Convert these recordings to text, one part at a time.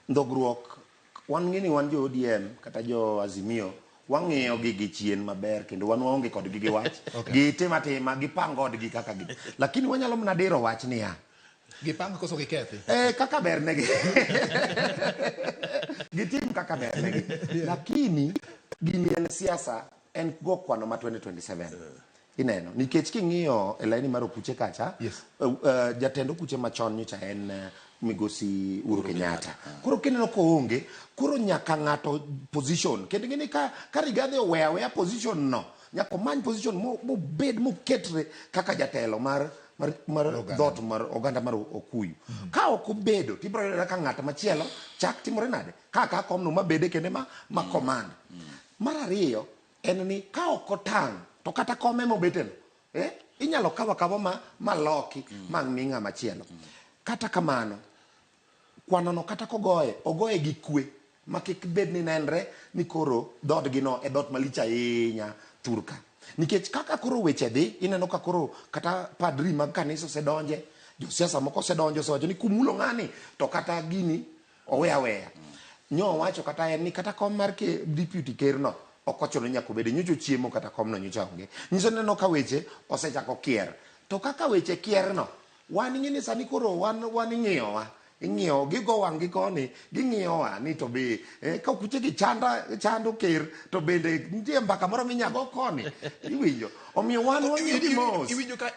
Ndhogruok, wan ng'e ni wan jo ODM kata jo Azimio wang'iyo gi gi chien maber kendo wan waonge kodgi gi wach. Gitim atima, gipang odgi kaka gi. Lakini wanyalo mana diro wach niya. Gipang koso gikethi? Eh, kaka ber negi. Gitim kaka ber negi. Lakini gini en siasa, en go kwano ma 2027. Ineno, nikech king'iyo e laini mar okuche kacha, jatend okuche machon nyocha en migosi Uhuru Kenyatta. Koro kineno koonge, koro nyaka ng'ato position. Kendo ing'e ni ka Rigathi oweyo aweya position no, nyaka omany position mobed moketre kaka jatelo mar dhoot mar oganda mar Okuyu. Ka ok obedo, tibiro yudo ka ng'at machielo chak timore nade? Ka komno mabede kende ma command. Mar ariyo, en ni ka ok otang' to kata kome mobeteno, inyalo kaw akawa ma loki ma mi ng'ama chielo. Kata kamano, kwanono kata kogoye, ogoye gi kwe ma kik bed ni nenre ni koro dhoodgi no e dhoot malich ahinya thurka. Nikech kaka koro weche dhi, ineno ka koro kata padri mag kanisa osedonje, josiasa moko osedonjo, osewacho ni kumulo ng'ani to kata gini owe aweya. Nyo owacho kata en ni kata kom mar deputy ker no ok ochuno ni nyaka obede, nyocha ochiemo kata kom no nyocha onge. Nyiso ni ineno ka weche osechako kier. To kaka weche kier no, wan ing'e ni sani koro wan ing'iyowa. Ing'iyo, gigo wang' gi koni, ging'iyowa ni to be, ka okuche gi chando ker, to bende nitie mbaka moro minyago koni. Iwinjo? Omiyo wan wang'iyo gi mos. Iwinjo ka,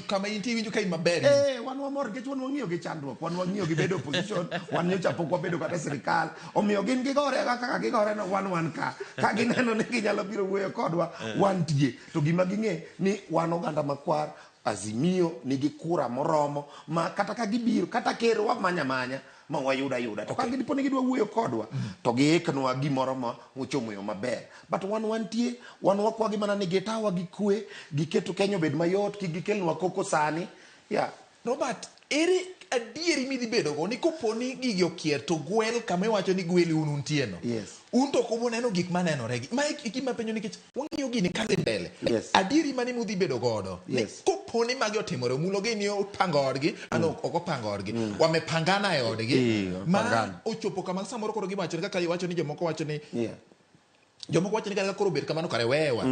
kama intie iwinjo ka in maber. Wan wamor nikech wan wang'iyo gi chandruok, wan wang'iyo gi bedo opposition, wan nyocha pok wabedo kata e sirikal. Omiyo gin gigore kaka gigore no, wan wan ka. Ka gineno ni ginyalo biro wuoyo kodwa, wantie. To gima ging'e ni wan oganda makwar, Azimio nigi kura moromo ma kata ka gibiro, kata ker wamanya manya ma wayudo ayuda. To ka gidipo ni gidwa wuoyo kodwa, to giiknwa gimoro ma ochomo yo maber. But wan wantie, wan wakwagi mana ni gitawa gi kwe, giketo Kenya obed mayot, kik gikelnwa koko sani. Yeah. Robert, ere adieri midhi bedogo ni kopo ni gigi okier to gwel kama iwacho ni gweli un untie no? Un to ok ubuneno gik manenore gi. Mae e gima penjo nikech wang'iyo gini kadhi mbele. Adieri mane mudhi bedo godo? Ni kopo ni magi otimore, omulo gi ni opango odgi, ano ok opango odgi. Wamepangana e odgi. Ma Wamepangana. ochopo kama samoro koro giwacho ni kaka iwacho ni jomoko wacho ni Jomoko wacho ni kata koro obet kamano kare wewa.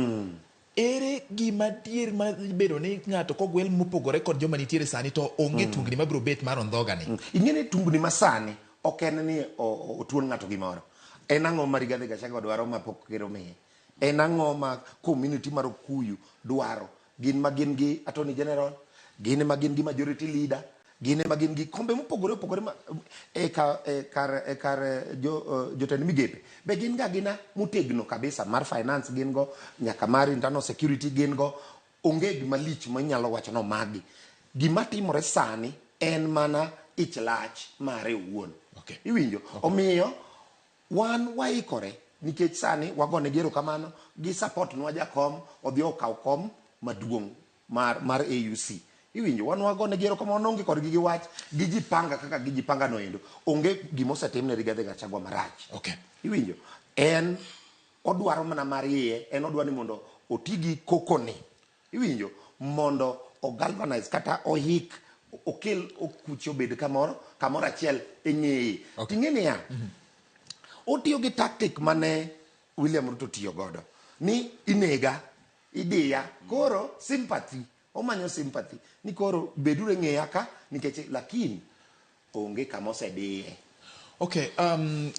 Ere gima adier ma bedo ni ng'ato kogwel mopogore kod joma nitiere sani to onge tungni mabiro bet mar ondhoga ni? Ing'e ni tungni ma sani ok en ni otuon ng'ato gimoro. En ang'o ma Rigathi Gachagua dwaro ma pok ker omiye? En ang'o ma community mar Okuyu dwaro? Gin ma gin gi Attorney General, gin ma gin gi Majority Leader, gin ema gin gi kombe mopogore opogore ma, e ka, e kar, e kar eh, jo, eh, jotend migepe be gin ga gina motegno kabisa mar finance gin go nyaka mar internal security gin go onge gima lich ma inyalo wacho no magi gima timore sani en mana ich lach mare owuon iwinjo omiyo wan waikore nikech sani wagonegi erokamano gi support nwa jakom odhi okaw kom maduong' mar AUC. Iwinjo, wan wagonegi erokamano, wan onge kodgi gi wach, gijipanga kaka gijipanga no endo. Onge gima osetim ne Rigathi Gachagua marach. Iwinjo, en odwaro mana mar iye, en odwaro ni mondo oti gi koko ni. Iwinjo, mondo o galvanize kata ohik, okel okuche obed kamoro achiel e ng'eye. Ting'e niya, otiyo gi tactic mane William Ruto tiyo godo, ni inega, idiya, koro sympathy, omanyo sympathy ni koro beduru e ng'eya ka nikech lakini onge kama osediye. Okay,